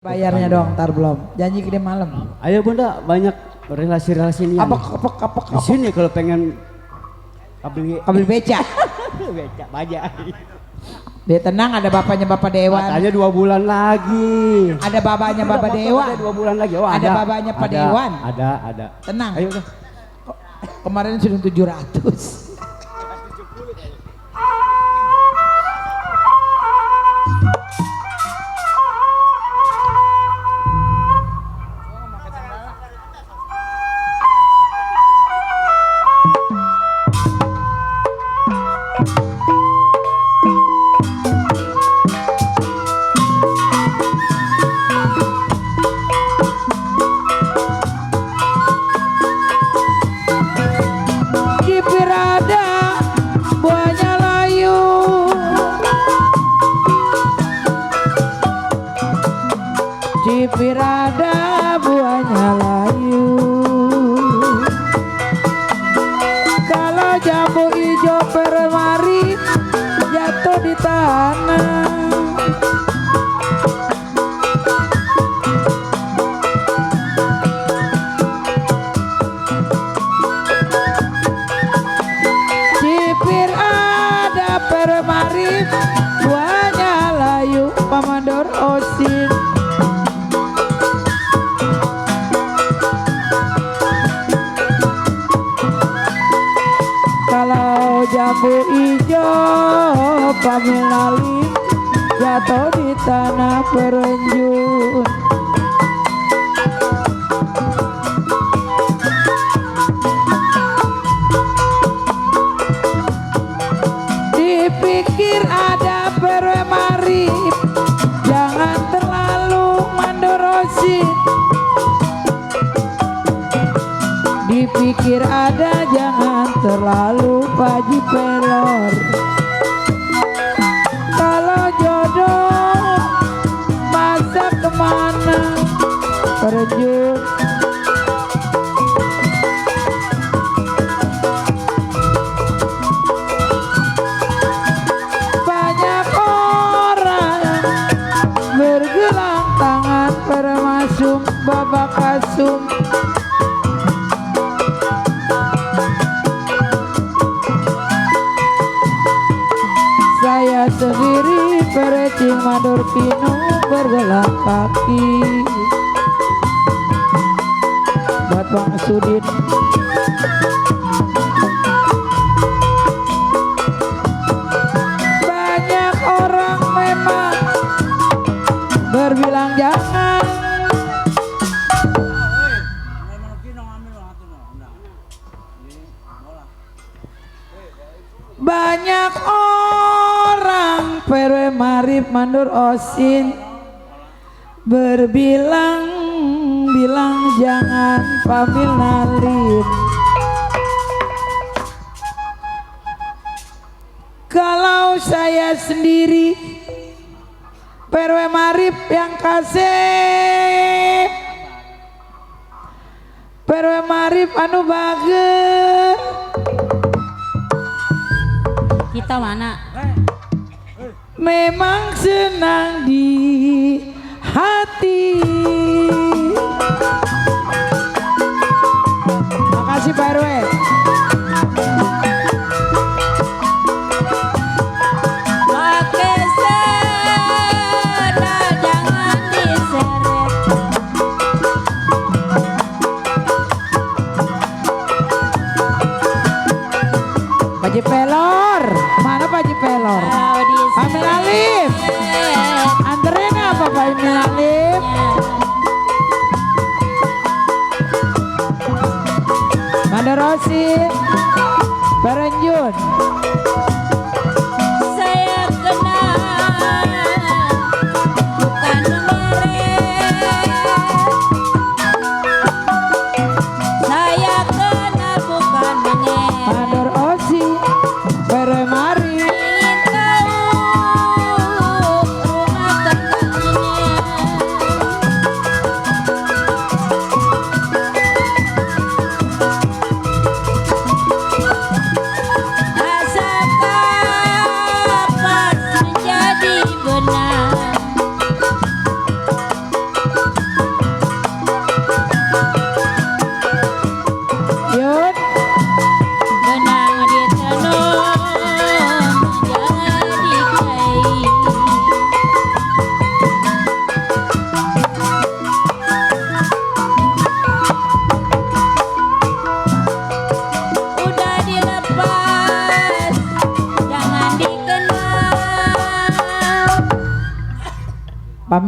Bayarnya dong, ntar belum. Janji gede malam. Ayo Bunda, banyak relasi-relasi ini. Apa di sini kalau pengen kabel beca. beca baja. Dia tenang, ada bapaknya Bapak Dewan. Katanya 2 bulan lagi. Ada bapaknya Bapak Dewan. Ada 2 bulan lagi. Oh, ada bapaknya Pak Dewan. Ada. Tenang. Ayo udah. Kemarin sudah 700. Cipirada buahnya layu, kalau jambu hijau permari jatuh di tanah. Cipir ada permari buahnya layu, pamandor osin. Kalau jambu hijau pamelali jatuh di tanah perenjun. Dipikir ada permari, jangan terlalu mandorosi. Dipikir ada, jangan terlalu paji pelor. Kalau jodoh masa kemana terjun. Banyak orang bergelang tangan permasum babak kasum. Saya sendiri percing mandor pinu bergelang kaki. Buat Bang Sudin. Banyak orang memang berbilang jangan. Banyak orang perwe marip mandur osin berbilang-bilang jangan pamil nalin. Kalau saya sendiri perwe marip yang kasih, perwe marip anu bager. Kita mana? Memang senang di hati. Makasih Pak RW. Pakai sendal jangan diseret. Paji pelor, mana Paji pelor? Kalau Pamil Alif, anterin apa Pamil Alif? Mandarosi, Perenjun. saya kenal bukan merek. Saya kenal bukan merek. Mandarosi, Peremari. Ingin tahu rumah tangganya. Asalkan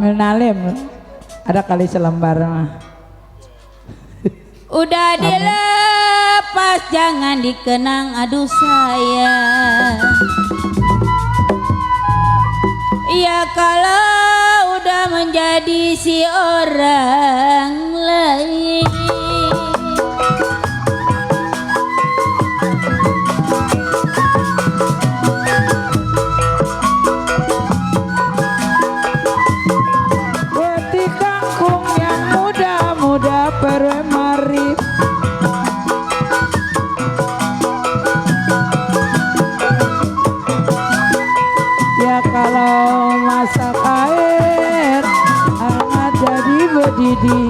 Pamil Nalim ada kali selembar mah. Udah dilepas jangan dikenang aduh sayang. Ya kalau udah menjadi si orang lain. Beti kangkung yang muda-muda perwe marip. Ya kalau masak air hangat jadi bedidi.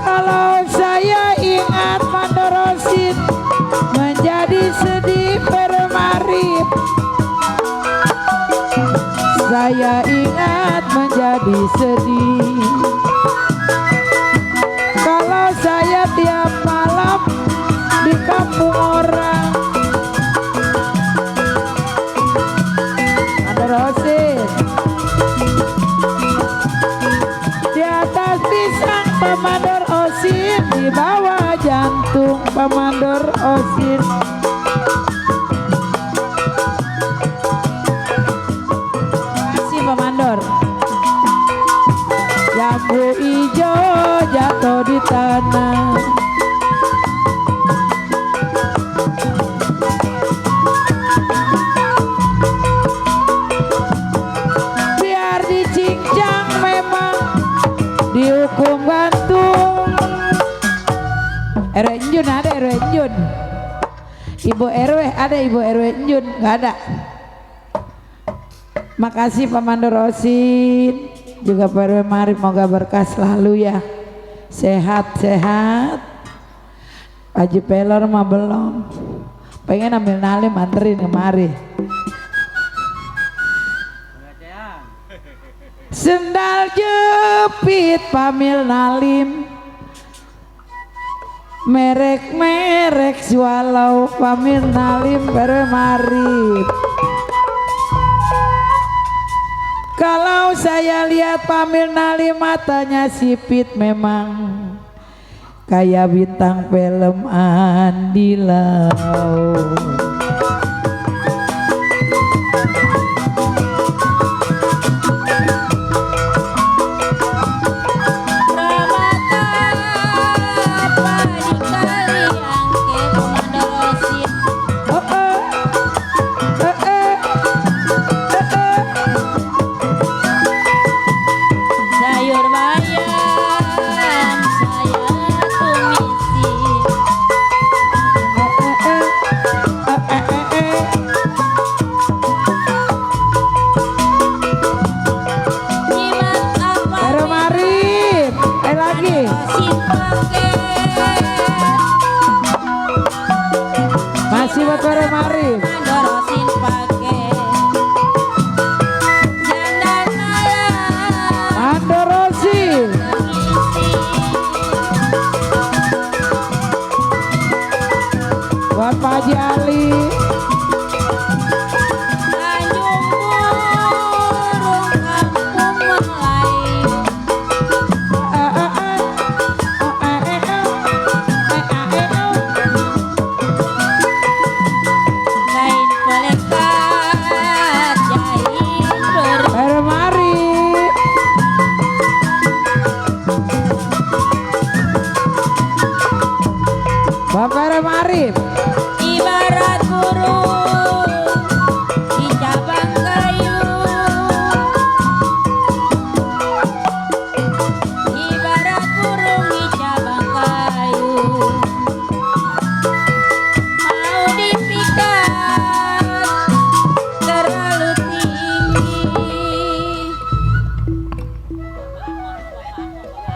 Kalau saya ingat Mandorosin menjadi sedih permarip. Saya ingat menjadi sedih. Kalau saya tiap malam di kampung orang Mandorosin di atas pisang Pemandor Osin, di bawah jantung Pemandor Osin. Kasih Pemandor. Jambu ijo jatuh di tanah. Biar dicincang memang dihukum gantung. RW Enjun ada RW Enjun. Ibu RW ada Ibu RW Enjun nggak ada. Makasih Pak Mandorosin juga Pak RW Marip, moga berkah selalu ya, sehat-sehat. Haji Pelor mah belum, pengen ambil Nalim anterin kemari. Sendal jepit Pamil Nalim, merek-merek swallow Pamil Nalim perwe marip. Kalau saya lihat Pamil Nalim matanya sipit memang kayak bintang film Andi Lau. Masih bakar mari. Mandorosin pake jandan malam Mandorosin. Buat Pak Haji Ali. Tanjung burung kampung Melayu. Kain pelekat jahit Bakar mari. Bakar mari. ibarat burung